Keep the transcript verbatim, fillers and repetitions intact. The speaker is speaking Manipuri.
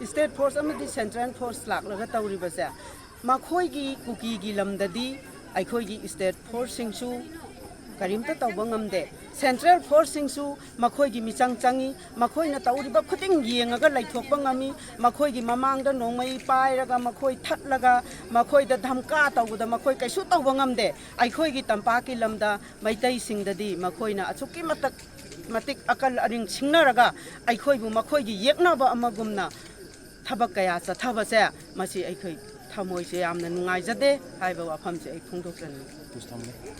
ꯁ꯭ꯇꯦꯠ ꯐꯣꯔꯁ ꯑꯃꯗꯤ ꯁꯦꯟꯇ꯭ꯔꯦꯜ ꯐꯣꯔꯁ ꯂꯥꯛꯂꯒ ꯇꯧꯔꯤꯕꯁꯦ, ꯃꯈꯣꯏꯒꯤ ꯀꯨꯀꯤꯒꯤ ꯂꯝꯗꯗꯤ ꯑꯩꯈꯣꯏꯒꯤ ꯁ꯭ꯇꯦꯠ ꯐꯣꯔꯁꯁꯤꯡꯁꯨ ꯀꯔꯤꯝꯇ ꯇꯧꯕ ꯉꯝꯗꯦ꯫ ꯁꯦꯟꯇ꯭ꯔꯦꯜ ꯐꯣꯔꯁꯁꯤꯡꯁꯨ ꯃꯈꯣꯏꯒꯤ ꯃꯤꯆꯪ ꯆꯪꯉꯤ, ꯃꯈꯣꯏꯅ ꯇꯧꯔꯤꯕ ꯈꯨꯗꯤꯡ ꯌꯦꯡꯉꯒ ꯂꯩꯊꯣꯛꯄ ꯉꯝꯃꯤ꯫ ꯃꯈꯣꯏꯒꯤ ꯃꯃꯥꯡꯗ ꯅꯣꯡꯃꯩ ꯄꯥꯏꯔꯒ, ꯃꯈꯣꯏ ꯊꯠꯂꯒ, ꯃꯈꯣꯏꯗ ꯙꯝꯀꯥ ꯇꯧꯕꯗ ꯃꯈꯣꯏ ꯀꯩꯁꯨ ꯇꯧꯕ ꯉꯝꯗꯦ꯫ ꯑꯩꯈꯣꯏꯒꯤ ꯇꯝꯄꯥꯛꯀꯤ ꯂꯝꯗ ꯃꯩꯇꯩꯁꯤꯡꯗꯗꯤ ꯃꯈꯣꯏꯅ ꯑꯁꯨꯛꯀꯤ ꯃꯇꯛ ꯃꯇꯤꯛ ꯑꯀꯜ ꯑꯔꯤꯡ ꯁꯤꯡꯅꯔꯒ ꯑꯩꯈꯣꯏꯕꯨ ꯃꯈꯣꯏꯒꯤ ꯌꯦꯛꯅꯕ ꯑꯃꯒꯨꯝꯅ ꯊꯕꯛ ꯀꯌꯥ ꯆꯠꯊꯕꯁꯦ, ꯃꯁꯤ ꯑꯩꯈꯣꯏ ꯊꯃꯣꯏꯁꯦ ꯌꯥꯝꯅ ꯅꯨꯡꯉꯥꯏꯖꯗꯦ ꯍꯥꯏꯕ ꯋꯥꯐꯝꯁꯦ ꯑꯩ ꯐꯣꯡꯗꯣꯛꯆꯅꯤꯡꯏ꯫